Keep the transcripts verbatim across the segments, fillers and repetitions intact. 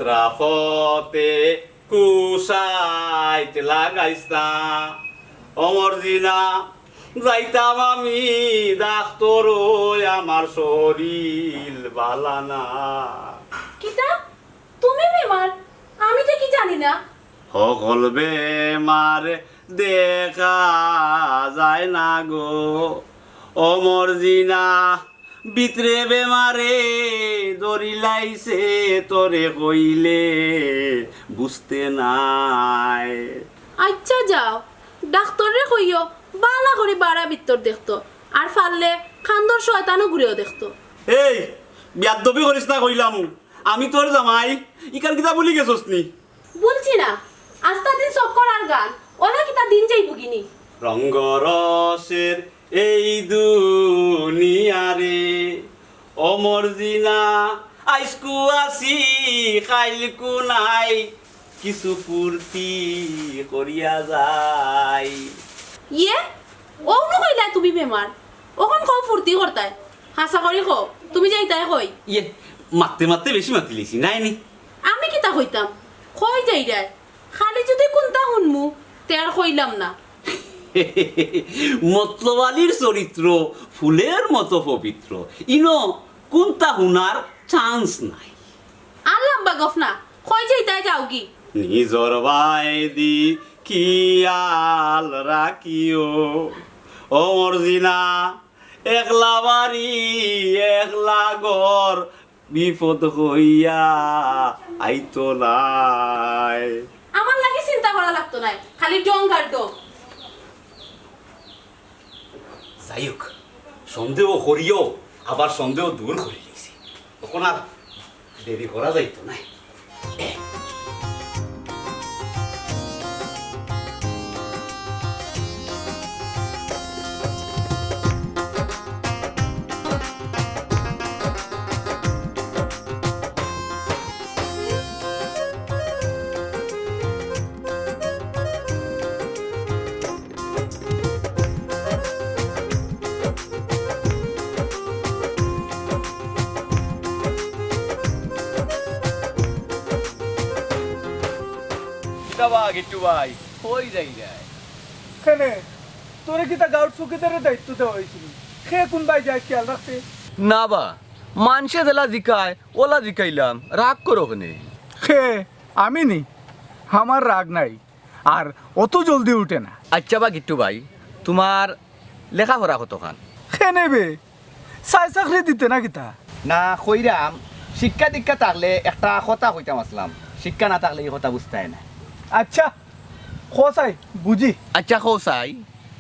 রাফতে কুশাইট লাগাইস না, অমর জিনা, যাইতাম আমি ডাক্তর, ওই আমার শরীর বালা না। কিতা? তুমি বেমার? আমি তো কি জানি না। হকল বেমার দেখা যায় না গো, অমর জিনা, ভিতরে বেমারে ধরিলাইছে, তোরে কইলে বুঝতে নায়। আচ্ছা যাও, ডাক্তররে কইও, বালা করি বারা ভিতর দেখতো, আর পারলে কান্দর শয়তানও ঘুরেও দেখতো। এই, বিয়াদ্দবি করিস না কইলাম, আমি তোর জামাই, ইখান কিতা ভুলি গেছস নি? বলছি না, আস্তা দিন চক্কর আর গান, ওলা কিতা দিন যাইবো গিনি। রঙ্গরসের এই দুনিয়ারে, অমর জিনা, আইজকু আছি, কাইলকু নাই, কিছু ফুর্তি করিয়া যাই। ইয়ে, অউ নু কইলায় তুমি বেমার, অখন কও ফুর্তি করতায়। হাছা করি কও, তুমি যাইতায় কই? ইয়ে, মাততে মাততে বেশি মাতিলিছি, নায় নি? আমি কিতা কইতাম? কই যাইরায়? খালি যুদি কুন্তা হুনমু, তে আর কইলাম না। মতলব আলীর চরিত্র ফুলের মতো পবিত্র, ইনো কুন্তা হুনার chance নাই। আর লম্বা গফ না, কই যাইতায় যাওগি। নিজর বায়দি খিয়াল রাখিও, অমর জিনা, একলা বাড়ি, একলা ঘর, বিপদ হইয়া আইতো নায়। আমার লাগি চিন্তা করা লাগতো নায়, খালি ডং আর ডং। যাই হোক, সন্দেহ করিও, আবার সন্দেহ দূর করি লইছি। অখন আর দেরি করা যাইতো নায়। কিতা বা গিট্টু ভাই, কই যাইরায়? কেনে, তোরে কিতা গাউর চকিদারের দায়িত্ব দেওয়া অইছিল? কে কুনবায় যায় খিয়াল রাখতে? না বা, মানষে যেলা জিকায়, ওলা জিকাইলাম, রাগ করো কেনে? কে, আমি নি? আমার রাগ নাই। আর অত জলদি উঠে না। আইচ্ছা বা গিট্টু ভাই, তুমার লেখাপড়া কতখান? কেনে বে? চায় চাকরি দিতে না কিতা? না, কইরাম, শিক্ষা দীক্ষা থাকলে একটা কথা কইতাম আছলাম, শিক্ষা না থাকলে ই কথা বুঝতায় না। আইচ্ছা, কও চাই, বুঝি। আইচ্ছা, কও চাই,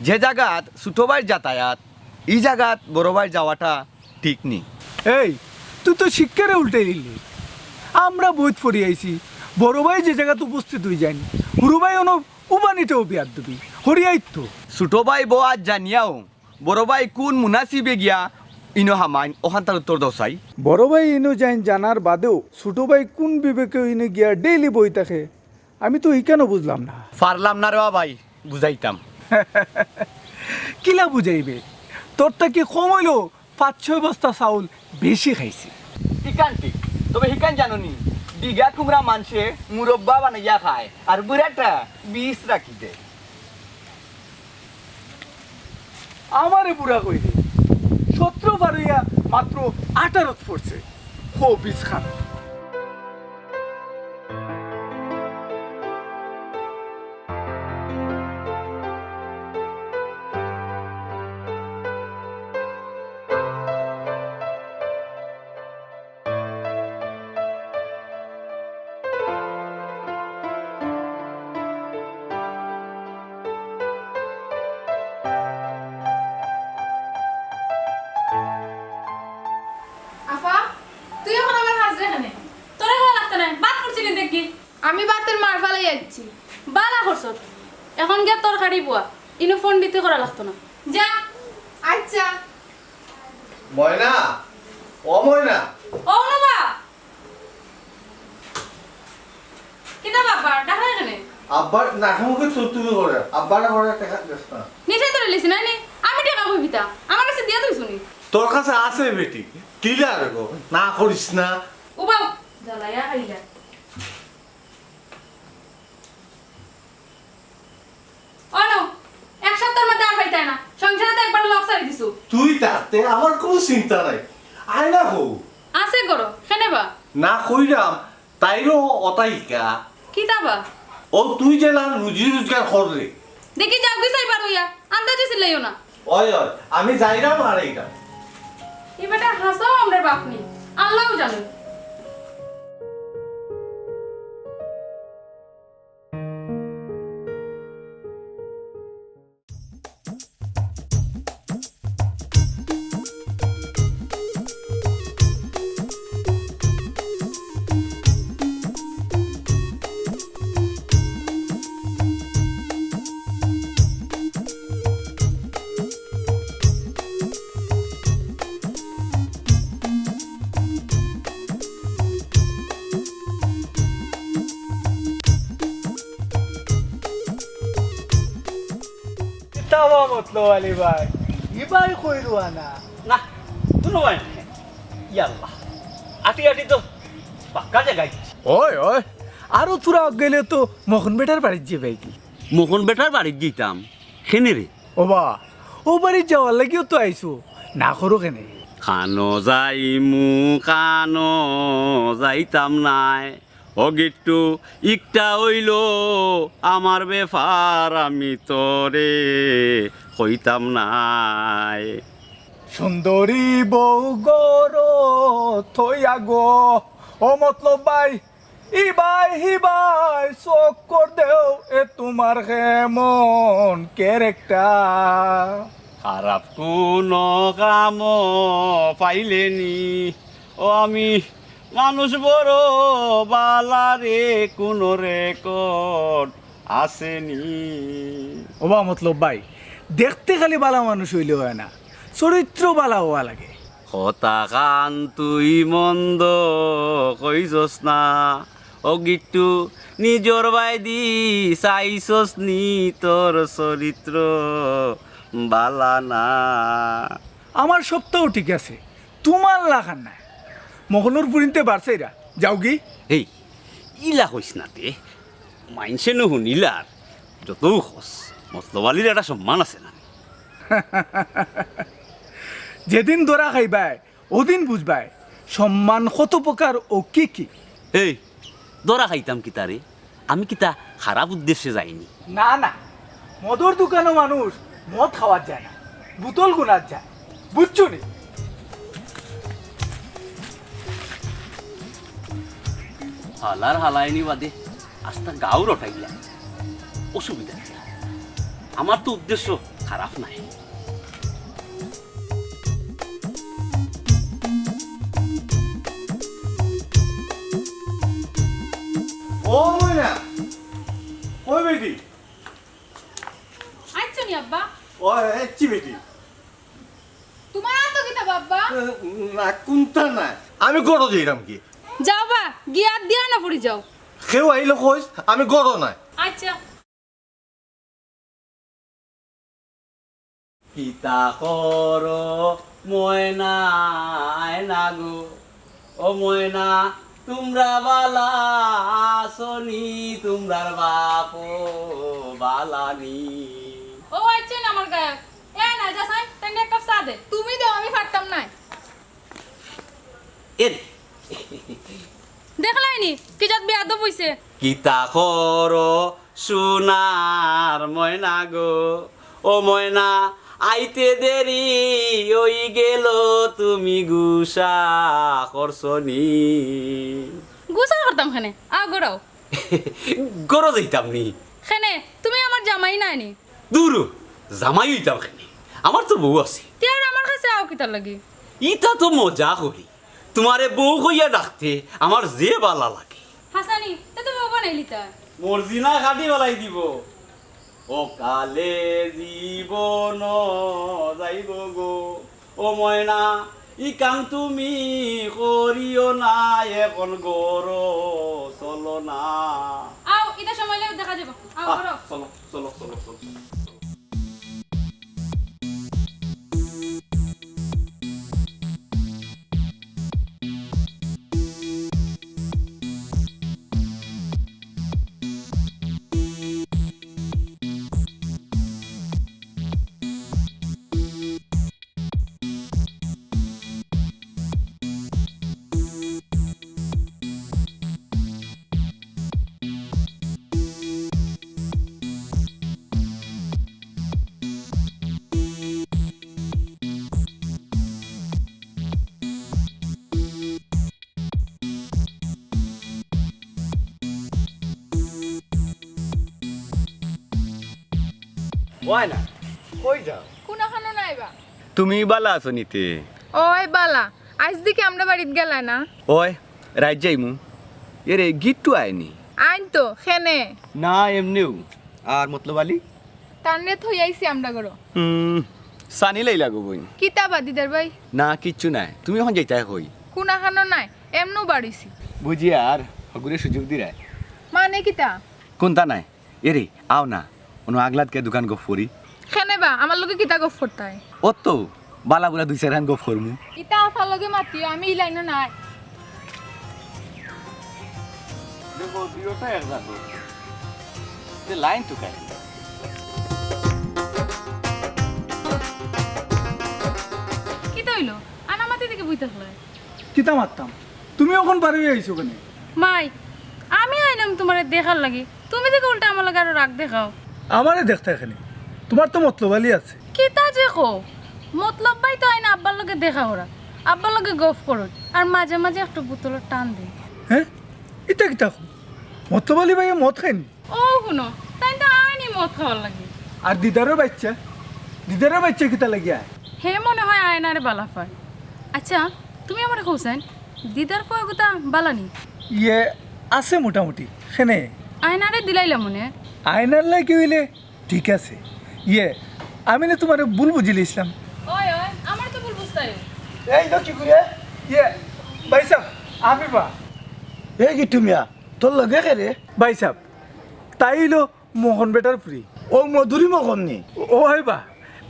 যে জাগাত ছুটো ভাইর যাতায়াত, ই জাগাত বড় ভাইর যাওয়াটা ঠিক নি। এই, তুই তো শিক্ষারে উল্টাই দিলি। আমরা বইত পড়ি আইছি, বড় ভাই যে জাগাত উপস্থিত অইযাইন, হুরু ভাই অনো উবানিটাও বিয়াদ্দবি, হরিয়াইত তো। ছুটো ভাই বওয়াত জানিয়াও বড় ভাই কুন মুনাসিবে গিয়া ইনো হামাইন, অখানতার উত্তর দেও চাই। বড় ভাই ইনো যাইন জানার বাদেও ছুটো ভাই কুন বিবেকে ইনো গিয়া ডেইলি বই থাকে, আমি তো ইখানও বুঝলাম না। পারলাম না রে বা ভাই, বুঝাইতাম। কিলা বুঝাইবে? তোর থাকি কম অইলেও পাঁচ ছয় বস্তা চাউল বেশি খাইছি। ইখান ঠিক, তবে হিখান জানো নি, বিঘা কুমড়া মানষে মুরব্বা বানাইয়া খায়, আর বুড়াটা বিষ রাখি দেয়। আমারে বুড়া কইরে, সতরো পার অইয়া মাত্র আঠারোত পড়ছে। খবিস খান। আফা, তুই অখন আবার হাজরে কেনে? তোরে কওয়া লাগতো নায়, ভাত ফুটছে নি দেখি। আমি ভাতর মাড় ফালাই আইছি। বালা করছত। অখন গিয়া তরকারি বওয়া, ইনো ফন্ডিতি করা লাগতো না। যা। আইচ্ছা। ময়না, ও ময়না। ও বাবা। কিতা বাবা, ডাকরায় কেনে? আব্বার নাকে মুখে তুই তুই করে, আব্বারে করে টেকা দিস না। নিশায় ধরিলিছি না নি? আমি টেকা কই পিতা? আমার গেছে দিয়া তুই শুনি। তোর কাছে আছে বেটি, কিলা রে গো, না করিস না। ও বাবা, জ্বালাইয়া খাইলা। এ, আমার কুনু চিন্তা নাই। আয়না কো? আছে ঘরো, কেনে বা? না কইরাম, তাইরও অতা হিকা। কিতা বা? ও তুই যেলান রুজি রোজগার কররে। দেখি যাওগি চাইবার অইয়া, আন্দাজে চিল্লাইও না। অয়, অয়, আমি যাইরাম আর আইরাম। ই বেটা হাছাউ আমরার বাপ নি, আল্লাও জানে। কিতা বা মতলব আলী ভাই, ই ভাই কই রওয়ানা? না, কুনু ভাই নাই। ইয়াল্লা, আটি আটি তো পাক্কা জাগাত। ওই, ওই, আরো থুড়া গেলে তো মোহন বেটার বাড়িত যাইবায়গি। মোহন বেটার বাড়িত যাইতাম, কেনে রে? ওবা, অউ বাড়িত যাওয়ার লাগিও তো আইছো, না করো কেনে? কানো যাইমু, কানো যাইতাম নায়। ও গিট্টু, ইকটা অইলো আমার ব্যাপার, আমি তোরে কইতাম নায়। সুন্দরী বউ ঘরো থইয়া গো, ও মতলব ভাই, ই ভাই, হি ভাই, চক্কর দেও, এ তুমার কেমন character? খারাপ কুনু কামো পাইলে নি, ও আমি মানুষ বড় বালা রে, কুনু record আছে নি। ওবা মতলব ভাই, দেখতে খালি বালা মানুষ অইলে অয় না, চরিত্র বালা অওয়া লাগে। কথাখান তুই মন্দ কইছস না, ও গিট্টু, নিজর বায়দি চাইছস নি, তোর চরিত্র বালা না। আমার সবতাউ ঠিক আছে, তুমার লাখান নায়। মোহনর ফুরিন্তে বারছাইরা, যাওগি। এই, ইলা কইস না তে, মাইনষে নু হুনিলার, যতউ কস, মতলব আলীর একটা সম্মান আছে না। যেদিন ধরা খাইবায়, অদিন বুঝবায় সম্মান কত প্রকার ও কি কি। এই, ধরা খাইতাম কিতা রে? আমি কিতা খারাপ উদ্দেশ্যে যাইনি? না, না, মদর দোকানো মানুষ মদ খাওয়াত যায় না, বোতল গুনাত যায়, বুঝছো নি? হালার হালাইনি বাদে আস্তা গাঁও রটাইলা, অসুবিধা কিতা? আমার তো উদ্দেশ্য খারাপ নায়। ও ময়না, কই বেটি? আইছো নি আব্বা? ও, আইছি বেটি। তুমার আতো কিতা বা আব্বা? না, কুন্তা না। আমি ঘরো যাইরাম গি। যাও বা, গিয়া আত দিয়া না পড়ি যাও। কেউ আইলে কইস, আমি ঘরো নাই। আচ্ছা। কিতা করো ময়না আয়না গো, ও ময়না তুমরা বালা আছো নি, তুমরার বাপও বালা নি। ও আইছে না আমার গায়ক, এ না যা সাই, তাইলে এক কাপ চা দে। তুমি দেও, আমি পারতাম নায়। এরে। দেখলায়নি, কি জাত বেয়াদব অইছে। কিতা করো সোনার ময়না গো, ও ময়না, আইতে দেরি অই গেল, তুমি গুসা করছো নি? গুসা করতাম কেনে? আও ঘরো আও। ঘরো যাইতাম নি। কেনে? তুমি আমার জামাই নায় নি? দুরু, জামাই অইতাম কেনে? আমার তো বউ আছে। তে আর আমার কাছে আও কিতার লাগি? ইতা তো মজা করি। তুমারে বউ কইয়া ডাকতে আমার যে বালা লাগে। হাসানি, তে তো বউ বানাইলিতা। মর্জিনা কাটি বালাই দিব। ও কালে জীবন যাইব গো, ও ময়না, ইকান তুমি করিও না, এখন ঘরো চলো না। আও, ইতা সময় লাগে দেখা যাব। আও, আহ, ঘরো। চলো, চলো, চলো, চলো। ওই না, কই যাও? কুনাখানো নাই বা? তুমি বালা আছো নি তে? ওই বালা, আইজ দিকে আমরা বাড়িত গেলা না? ওই, রাইত যাইমু। এরে, গিট্টু আয়নি? আইন তো, খেনে? না, এমনেউ। আর মতলব আলী? তানরে থই আইছি আমরা ঘরো। হুম, সানি লাইলা গো বইন। কিতা বা দিদার ভাই? না, কিচ্ছু নাই। তুমি অখন যাইতায় কই? কুনাখানো নাই, এমনেউ বারইছি। বুঝি আর হগুরে সুযোগ দিরায়। মানে কিতা? কুন্তা নাই। এরে, আও না, অনো আগলাতকে দুখান গফ করি। খেনে বা, আমার লগে কিতা গফ করতায়? অত বালা বুরা দুই চাইরখান গফ করমু। ইতা আফার লগে মাতিও, আমি ই লাইনো নাই। দেখো, দুইওটা এক জাত। যে লাইন তো কাই। কিতা অইলো? আনামাতি দিকে বই থাকলে? কিতা মাততাম? তুমি অখন বারই আইছো কেনে? মাই, আমি আইলাম তুমারে দেখার লাগি, তুমি দেখি উল্টা আমার লগে আরো রাগ দেখাও। আমারে দেখতায় কেনে? তুমার তো মতলব আলী আছে। কিতা যে কও? মতলব ভাই তো আইন আব্বার লগে দেখা করা, আব্বার লগে গফ করইন, আর মাঝে মাঝে একটু বুতলর টান দেইন। হে? ইতা কিতা কও? মতলব আলী ভাইয়ে মদ খাইন? ও হুনো, তাইন তো আইনই মদ খাওয়ার লাগি। আর দিদারর বাইচ্চা? দিদারর বাইচ্চা কিতা লাগিয়া? হে মনে অয় আয়নারে বালা পায়। আচ্ছা, তুমি আমারে কও চাইন, দিদার ফুয়াগুতা বালা নি? ইয়ে, আছে মোটামুটি। খেনে? আয়নারে দিলাইলা মনে। আয়নার লাগি অইলে ঠিক আছে। ইয়ে, আমি না তুমারে ভুল বুঝিলিছলাম। ওই, ওই, আমার তো ভুল বুঝতায়। এই তো কি করে? ইয়ে, ভাইসাব, আমি বা। এই গিট্টু মিয়া, তোর লগে কে রে? ভাইসাব, তাই অইলো মোহন বেটার ফুড়ি। ও মধুরী মোহন নি? ও, অয় বা,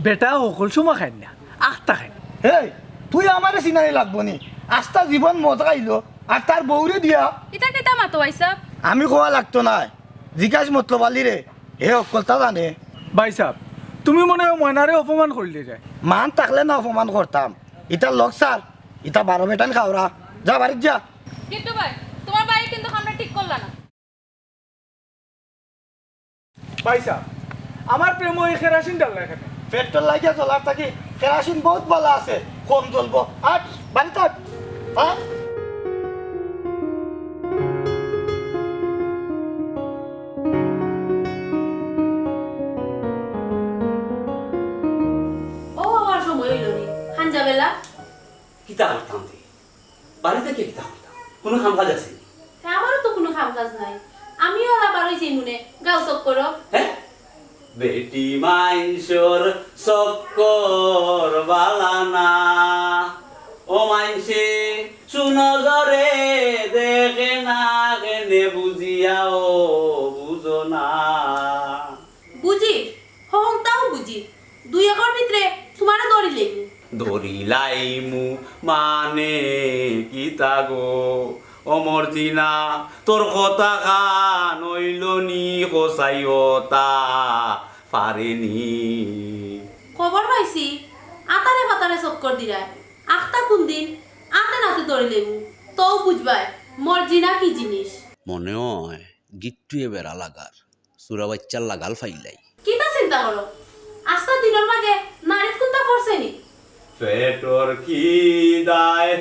বেটা হকল সময় খাইন না, আখতা খাইন। এই, তুই আমারে চিনানি লাগবো নি? আস্তা জীবন মদ খাইলো, আর তার বউরে দিয়া। ইতা কিতা মাতো ভাইসাব? আমি কওয়া লাগতো নায়, জিকাইস মতলব আলীরে, হে হকলতা জানে। ভাইসাব, তুমি মনে অয় ময়নারে অপমান করিলিরায়। মান থাকলে না অপমান করতাম, ইতা লগ ছাড়, ইতা বারো বেটাইন খাওরা, যা বাড়িত যা। গিট্টু ভাই, তুমার ভাইয়ে কিন্তু কামটা ঠিক করলা না। ভাইসাব, আমার প্রেমো ই কেরাসিন ঢাললা কেনে? পেট্রোল লাগিয়া জ্বলার থাকি কেরাসিন বউত বালা আছে, কম জ্বলবো। আট, বাড়িত আট। হ্যাঁ? ও, আমার সময় অইলো নি, হাঞ্জা বেলা। কিতা করতাম তে? বাড়িত থাকি কিতা করতাম? কুনু কাম কাজ আছে নি? তে আমারও তো কুনু কাম কাজ নাই। আমিও অলা বারই যাইমু নে, গাঁও চক্করো। হে? বেটি মাইনষর চক্কর বালা না। ও মাইনষে সুনজরে দেখে না, কেনে বুঝিয়াও বুঝো না। বুঝি, হকলতাউ বুঝি। দুই একর ভিতরে তুমারে ধরিলাইমু। ধরিলাইমু মানে কিতা গো? ও মর্জিনা, তোর কথাখান অইলো নি কছাই অতা পারে নি? খবর পাইছি, আতারে পাতারে চক্কর দিরায়। আখতা কুনদিন আতে নাতে ধরিলাইমু, তউ বুঝবায় মর্জিনা কি জিনিস। মনে অয় গিট্টুয়ে বেড়া লাগার, চুরা বাইচ্চার লাগাল ফাইলাই। কিতা চিন্তা করো? আস্তা দিনর মাঝে নাড়িত কুন্তা পড়ছে নি? পেটর খিদায়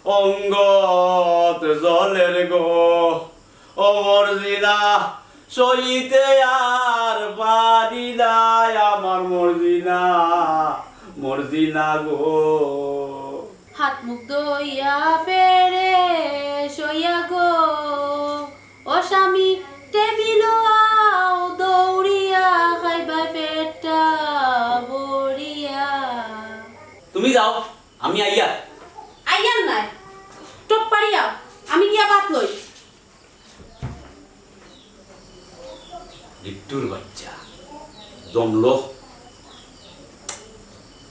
অঙ্গত জ্বলের গো, ও মর্জিনা, সইতে আর পারি না আমার মর্জিনা, মর্জিনা গো। হাত মুখ ধইয়া ফ্রেশ অইয়া গো, ও স্বামী, টেবিলো আও দৌড়িয়া, খাইবায় পেটটা ভরিয়া। তুমি যাও, আমি আইয়ার। আইয়ার নায়, টপ পাড়িয়া, আমি গিয়া ভাত লই। গিট্টুর বাইচ্চা, জমলো।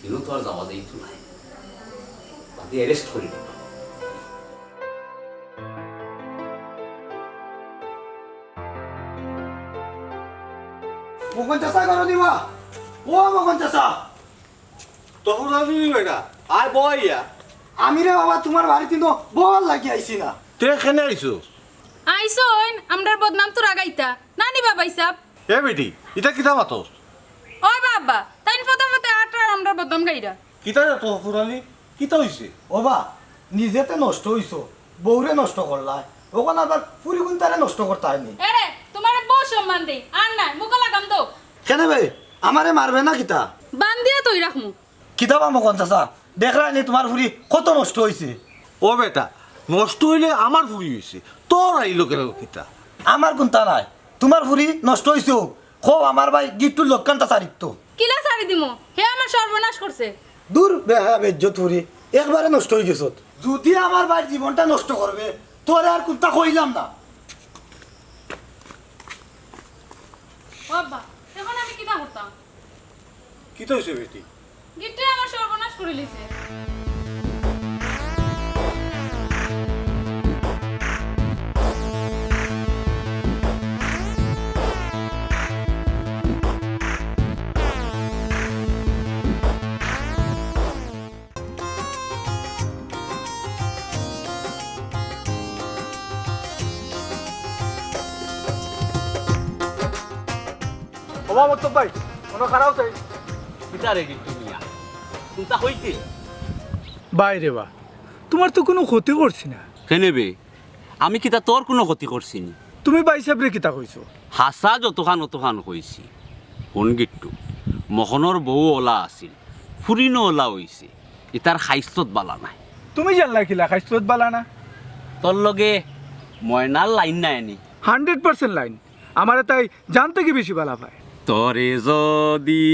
ইনো তো আর যাওয়া যাইতো নায়। বাদে arrest করি দিবা। মগন চাচা ঘরো নি বা? ও মগন চাচা। তখন আমি বেটা, আয় বইয়া। আমি রে বাবা, তুমার বাড়িত কিন্তু বওয়ার লাগি আইছি না। তে কেনে আইছো? আইছইন আমরার বদনাম তুরা গাইতা, না নি বা ভাইসাব? এ বেটি, ইতা কিতা মাতো? ও বাবা, তাইন ফতে ফতে আটরার আমরার বদনাম গাইরা। কিতা রে তো ফুরানি? কিতা অইছে? ও বা, নিজে তে নষ্ট অইছো, বউরে নষ্ট করলায়, অখন আবার ফুরি কুন্তারে নষ্ট করতায় নি। এরে, তুমারে বউ সম্মান দেই, আর নায়, মুখো লাগাম দেও। কেনে বে? আমারে মারবে না কিতা? বান্ধিয়া থই রাখমু। কিতা বা মগন চাচা, দেখরায় নি তুমার ফুরি কত নষ্ট অইছে। ও বেটা, নষ্ট অইলে আমার ফুরি অইছে, তোর আইলো কেনে কিতা? আমার কুন্তা নাই, তুমার ফুরি নষ্ট অইছে অউক, কও আমার ভাই গিট্টুর লক্ষণটা ছাড়িতো। কিলা ছাড়ি দিমু? হে আমার সর্বনাশ করছে। দূর বেহায়া বেইজ্জত ফুরি, একবারে নষ্ট অইগেছত। যুদি আমার ভাইর জীবনটা নষ্ট করবে, তোরে আর কুন্তা কইলাম না। ও আব্বা, অখন আমি কিতা করতাম? কিতা অইছে বেটি? গিট্টুয়ে আমার সর্বনাশ করিলিছে। ও বা মতলব ভাই, মনো খারাপ চাই। কিতা রে গিট্টু মিয়া, কুন্তা কইতে? ভাই রে বা, তুমার তো কুনু ক্ষতি করছি না। কেনে বে? আমি কিতা তোর কুনু ক্ষতি করছি নি? তুমি ভাইসাবরে কিতা কইছো? হাছা যতখান অতখান কইছি। হুন গিট্টু, মখনর বউ অলা আছিল, ফুরিনও অলা অইছে, ইতার খাইছলত বালা নায়। তুমি জানলা কিলা খাইছলত বালা না? তোর লগে ময়নার লাইন নায় নি? Hundred percent line. আমারে তাই জান থাকি বেশি বালা পায়। তোরে যুদি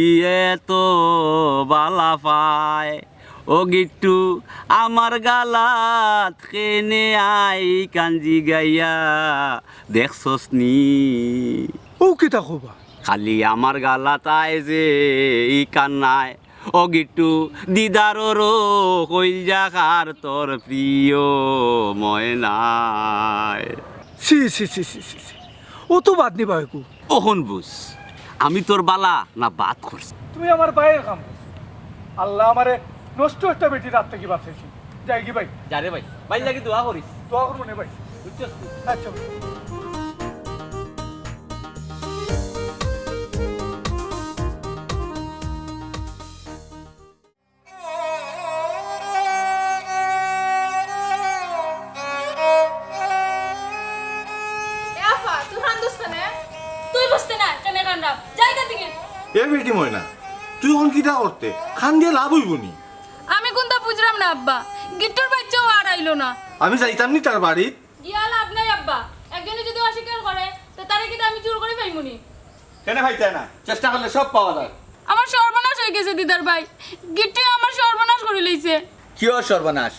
এত বালা পায়, ও গিট্টু, আমার গালাত কেনে আইকান জিগাইয়া দেখছস নি? অউ কিতা কও বা? খালি আমার গালাত আয় যে ইকান নায়, ও গিট্টু, দিদারর কইলজা কার তোর প্রিয় ময়নায়। ছি, ছি, ছি, ছি, ছি, ছি। অত বাদ নি বা অগু। অখন বুঝ, আমি তোর বালা না বাদ করছি। তুমি আমার ভাইর কাম করছো। আল্লায় আমারে নষ্ট একটা বেটির আত থাকি বাঁচাইছে। যাইগি ভাই। যা রে ভাই, ভাইর লাগি দোয়া করিস। দোয়া করমু নে ভাই। বুঝছস? আচ্ছা। এ আফা, তুই কান্দস কেনে? তুই বুঝতে না, কেনে কান্দাম? যা ইখান থাকি। এ বেটি ময়না, তুই অখন কিতা করতে? কান্দিয়া লাভ অইবো নি? আমি কুন্তা বুঝরাম না আব্বা, গিট্টুর বাইচ্চাও আর আইলো না। আমি যাইতাম নি তার বাড়িত। গিয়া লাভ নাই আব্বা, একজনে যুদি অস্বীকার করে, তে তারে কিতা আমি জুর করি পাইমু নি? কেনে পাইতায় না? চেষ্টা করলে সব পাওয়া যায়। আমার সর্বনাশ অইগেছে দিদার ভাই, গিট্টুয়ে আমার সর্বনাশ করিলাইছে। কিওর সর্বনাশ?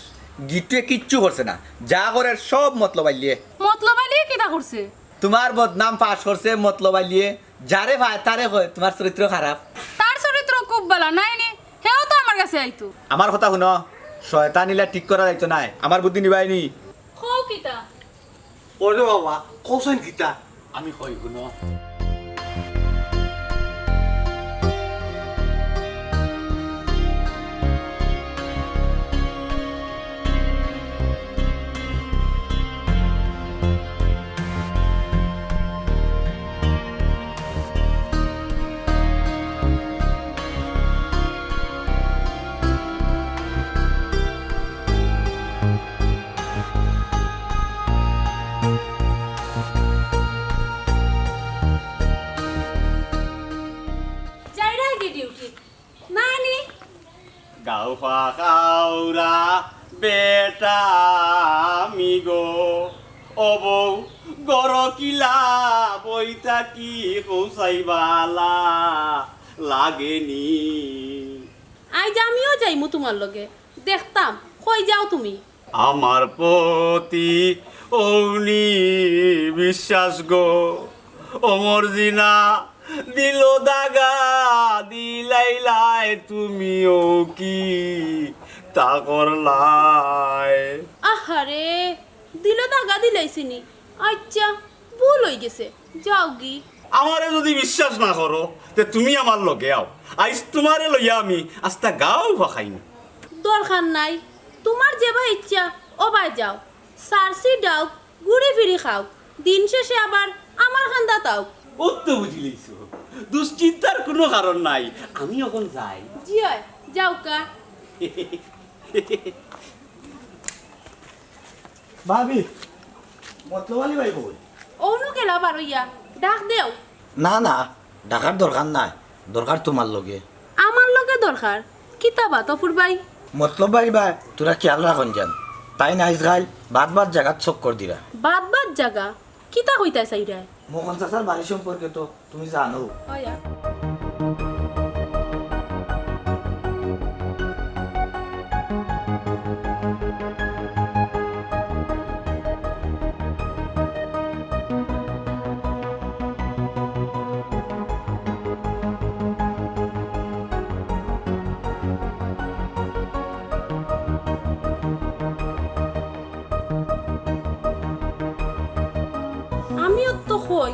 গিট্টুয়ে কিচ্ছু করছে না, যা করের সব মতলব আলিয়ে। মতলব আলিয়ে কিতা করছে? তুমার বদনাম ফাঁস করছে মতলব আলিয়ে। যারে পায় তারে কয় তুমার চরিত্র খারাপ। তার চরিত্র খুব বালা, নায় নি? হেও তো আমার গেছে আইতো। আমার কথা হুনো, শয়তান ইলা ঠিক করা যাইতো নায়, আমার বুদ্ধি নিবায় নি। কও কিতা? ওরে বাবা, কওছাইন কিতা? আমি কই হুনো। যাইরায়গি ডিউটি? না নি? গাউ ফাকাউরা বেটা আমি গো, ও বউ গর কিলা বই থাকি কওছাই বালা লাগে নি। আইজ আমিও যাইমু তুমার লগে, দেখতাম কই যাও তুমি। আমার প্রতি অউনি বিশ্বাস গো, অমর জিনা দিলো দাগা দিলাইলায় তুমি অউ কিতা করলায়। আহারে, দিলো দাগা দিলাইছি নি? আইচ্ছা, ভুল অইগেছে, যাওগি। আমারে যুদি বিশ্বাস না করো, তে তুমি আমার লগে আও। আইজ তুমারে লইয়া আমি আস্তা গাউ ফাকাইমু। দরকার নাই, তুমার যেবায় ইচ্ছা অবায় যাও। সারছি ডাউক, ঘুরি ফিরি খাউক, দিন শেষে আবার আমার কান্দাত আউক। অউ তো বুঝিলাইছো, দুশ্চিন্তার কুনু কারণ নাই। আমি অখন যাই। জি অয়, যাউক্কা। ভাবি, মতলব আলী ভাই কই? অনো গেলা বারইয়া, ডাক দেও। না, না, ডাকার দরকার নাই। দরকার তুমার লগে। আমার লগে দরকার? কিতা বা তফুর ভাই? মতলব ভাইর বায়, তুরা খিয়াল রাখইন যান। তাইন আইজ কাইল বাদ বাদ জাগাত চক্কর দিরা। বাদ বাদ জাগা? কিতা কইতায় চাইরায়? মোহন চাচার বাড়ি সম্পর্কে তো তুমি জানো। অয়। আমিও তো কই,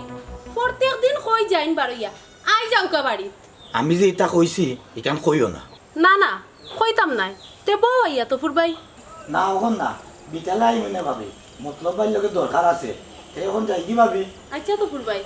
প্রত্যেক দিন কই যাইন বারইয়া, আই যাউক্কা বাড়িত। আমি যে ইতা কইছি, ইখান কইও না। না, না, কইতাম নায়। তে বও আইয়া, তফুর ভাই। না, অখন না, বিকালে আইমুনে ভাবি, মতলব ভাইর লগে দরকার আছে। তে অখন যাইগি ভাবি? আইচ্ছা, তফুর ভাই।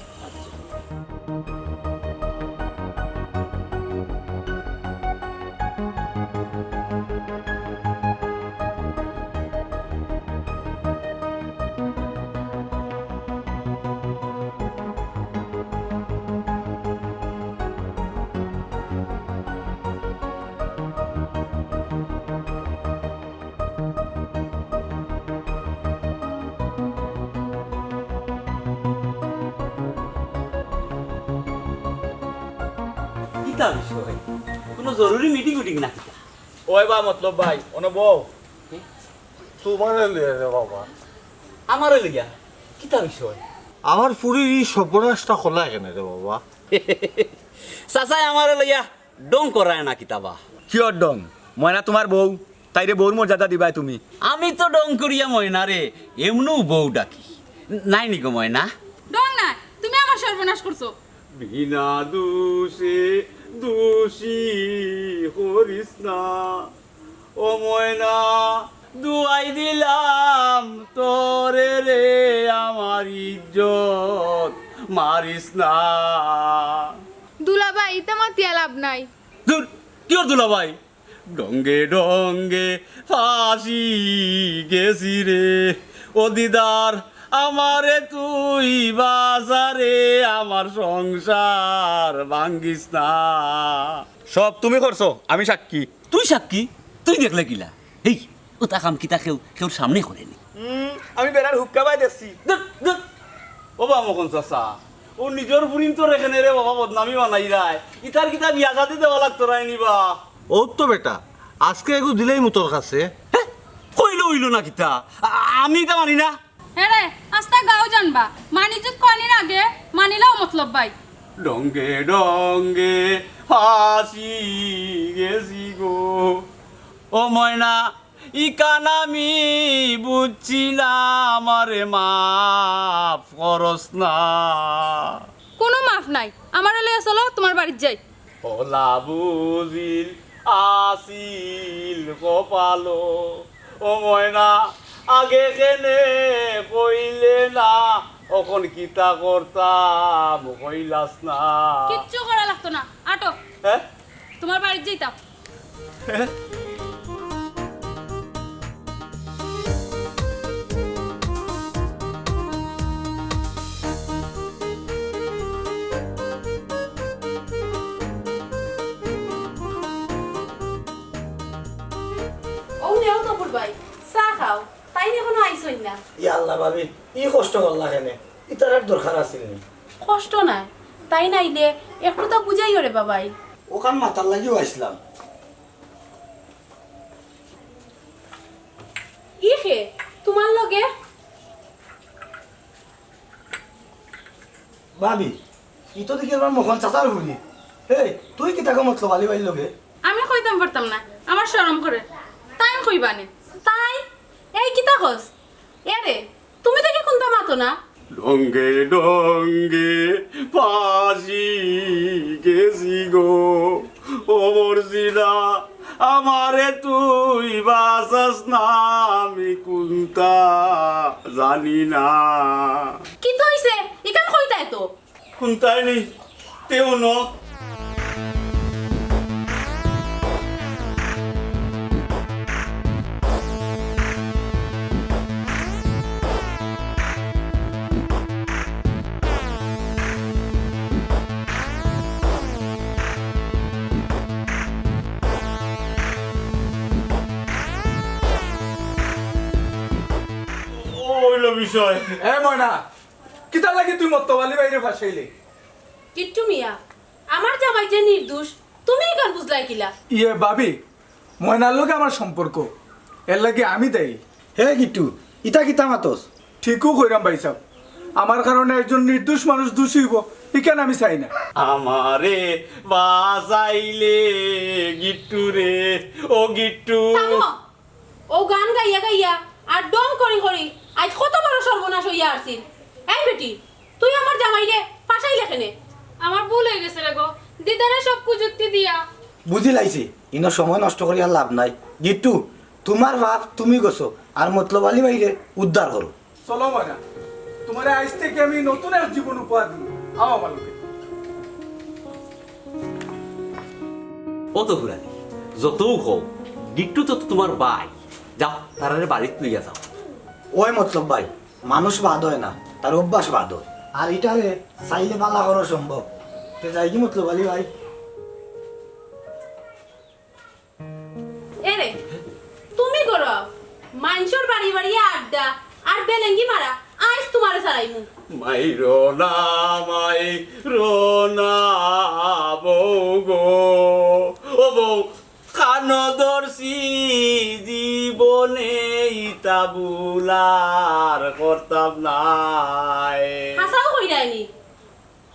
কিতা বিষয়? কুনু জরুরি মিটিং উটিং না কিতা? ওই বা মতলব ভাই, অনো বও। তুমারে লইয়া রে বাবা। আমারে লইয়া? কিতা বিষয়? আমার ফুরির ই সর্বনাশটা করলা কেনে রে বাবা? চাচায় আমারে লইয়া ঢং করায় না কিতা বা? কিওর ঢং? ময়না তুমার বউ, তাইরে বউর মর্যাদা দিবায় তুমি। আমি তো ঢং করিয়া ময়নারে এমনেউ বউ ডাকি। নায় নি গো ময়না? ঢং না, তুমি আমার সর্বনাশ করছো। বিনা দোষে দোষী করিস না, ও ময়না, দুয়াই দিলাম তোরে রে, আমার ইজ্জত মারিস না। দুলাভাই, ইতা মাতিয়া লাভ নাই। দূর, কিওর দুলাভাই? ঢঙ্গে ঢঙ্গে ফাঁসি গেছি রে, ও দিদার, আমারে তুই বাঁচা রে, আমার সংসার ভাঙ্গিস না। সব তুমি করছো, আমি সাক্ষী। তুই সাক্ষী? তুই দেখলে কিলা? হেই, অতা কাম কিতা কেউ, কেউর সামনে করে নি? হুম, আমি বেড়ার হুক্কা বায় দেখছি। দূর, দূর। ও বা মখন চাচা, ও নিজর ফুরিন্তরে কেনে রে বাবা বদনামি বানাইরায়। ইতার কিতা বিয়া শাদি দেওয়া লাগতো নায় নি বা? অউ তো বেটা, আজকে এগু দিলাইমু তোর কাছে। হে? কইলে অইলো না কিতা? আ-, আমি ইতা মানি না। হে রে, আস্তা গাঁও জানবা, মানি যুত কোয়ানির আগে মানিলাও মতলব ভাই। ঢঙ্গে ঢঙ্গে ফাঁসি গেছি গো। ও ময়না, ইখান আমি বুঝছি না, আমারে মাফ করস না। কুনু মাফ নাই, আমারে লইয়া চলো, তুমার বাড়িত যাই। অলা বুঝিল আছিল কপালো, ও ময়না, আগে কেনে কইলে না, অখন কিতা করতাম কইলাস না। কিচ্ছু করা লাগতো না, আটো। হে? তুমার বাড়িত যাইতাম। অউ নেও তফুর ভাই, চা খাও, তাইন অখনো আইছইন না। ইয়া আল্লাহ ভাবি, ই কষ্ট করলা কেনে? ইতার আর দরকার আছিল নি? কষ্ট নায়, তাইন আইলে একটু তো বুঝাইও রে বাবাই। অখান মাতার লাগিউ আইছলাম। ই কে? তুমার লগে? ভাবি, ই তো দেখি আমার মখন চাচার ফুরি। এই, তুই কিতা কও মতলব আলী ভাইর লগে? আমি কইতাম পারতাম না, আমার শরম করে। তাইন কইবা নে। তাইন? এই কিতা কস? এ রে, তুমি দেখি কুন্তা মাতো না। ঢঙ্গে ঢঙ্গে ফাঁসি গেছি গো, ও মর্জিনা, আমারে তুই বাঁচাস না, আমি কুন্তা জানি না। কিতা অইছে? ইখান কইতায় তো। কুন্তায় নি, তেউ ন। এ ময়না, কিতার লাগি তুই মতলব আলী ভাইরে ফাঁসাইলে? কিট্টু মিয়া, আমার জামাই যে নির্দোষ, তুমি ইখান বুঝলায় কিলা? ইয়ে ভাবি, ময়নার লগে আমার সম্পর্ক, এর লাগি আমি দায়ী। হে কিট্টু, ইতা কিতা মাতস? ঠিকউ কইরাম ভাইসাব, আমার কারণে একজন নির্দোষ মানুষ দোষী অইবো, ইখান আমি চাই না। আমারে বাঁচাইলে গিট্টু রে, ও গিট্টু। থামো। অউ গান গাইয়া গাইয়া আর ঢং করি করি আইজ কত বড় সর্বনাশ অইয়া আরছিল। এই বেটি, তুই আমার জামাইরে ফাঁসাইলে কেনে? আমার ভুল অইগেছে রে গো, দিদারে সব কুযুক্তি দিয়া। বুঝিলাইছি, ইনো সময় নষ্ট করিয়া লাভ নাই। গিট্টু, তুমার পাপ তুমি গছো, আর মতলব আলী ভাইরে উদ্ধার করো। চলো ময়না, তুমারে আইজ থাকি আমি নতুন এক জীবন উপহার দিমু। আও আমার লগে। ও তো ফুরানি, যতউ কও, গিট্টু তো তুমার ভাই। যাও, তারারে বাড়িত লইয়া যাও। ওই মতলব ভাই, মানুষ বাদ অয় না, তার অভ্যাস বাদ অয়। আর ইটারে চাইলে ভালা করা সম্ভব। তে যাইগি মতলব আলী ভাই? এরে, তুমি করো। মাইনষর বাড়ি বাড়ি আড্ডা আর বেলেঙ্গি মারা, আইজ তুমারে ছাড়াইমু। মাইরো না, মাইরো না, বউ গো। ও বউ, কানো ধরছি জীবনে ইতা ভুল আর করতাম নায়। হাছাউ কইরায়নি?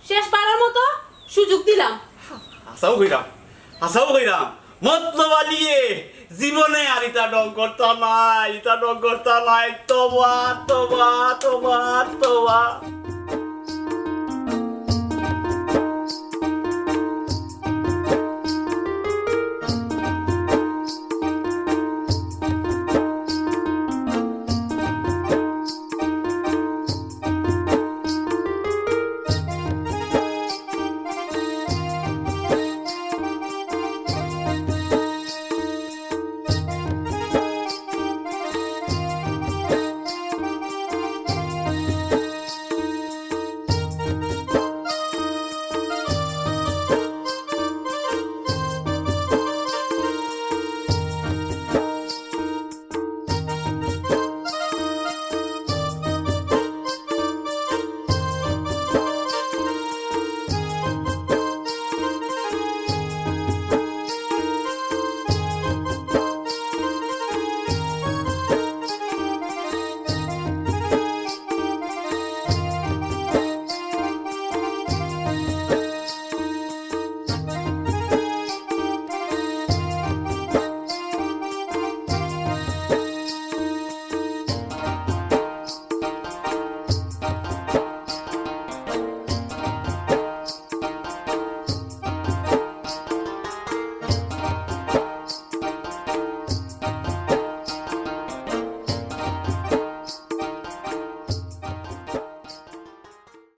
শেষবারর মতো সুযোগ দিলাম। হাছাউ কইরাম, হাছাউ কইরাম। মতলব আলীয়ে জীবনে আর ইতা ঢং করতা নায়, ইতা ঢং করতা নায়। তওবা, তওবা, তওবা, তওবা।